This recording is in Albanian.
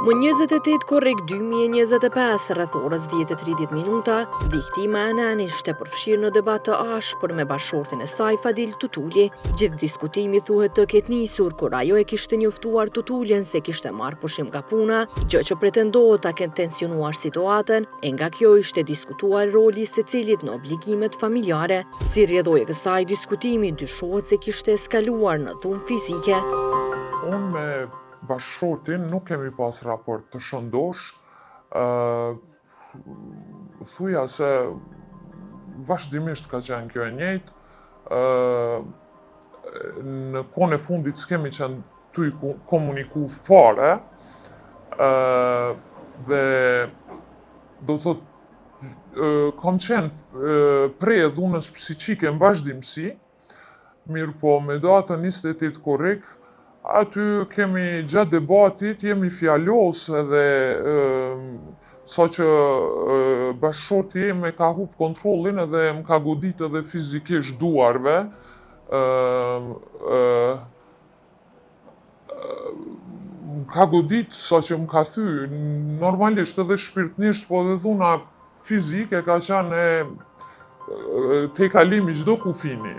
Më 28 korrik 2025, rreth orës 10:30 minuta, viktima NN ishte përfshirë në debat të ashpër me bashkëshortin e saj Fadil Tutuli. Gjithë diskutimi thuhet të ketë nisur kur ajo e kishte njoftuar Tutulin se kishte marrë pushim nga puna, gjë që pretendohet ta ketë tensionuar situatën, e nga kjo ishte diskutuar roli i secilit në obligimet familjare. Si rrjedhojë e kësaj diskutimi dyshohet se kishte eskaluar në dhunë fizike. Unë me bashkëshortin nuk kemi pas raport të shëndosh, thuja se vazhdimisht ka qenë kjo e njëjtë, në kohën e fundit s'kemi qenë tuj komuniku fare, dhe do të thotë kam qenë pre e dhunës psiqike në vazhdimësi, mirëpo me datën 28 korrik, aty kemi gjatë debatit, jemi fjalos edhe sa që bashkëshorti im e ka hup kontrollin edhe më ka godit edhe fizikisht duarve, më ka godit sa që më ka thy, normalisht edhe shpirtnisht, po edhe dhuna fizike ka qenë e tejkalimi çdo kufini.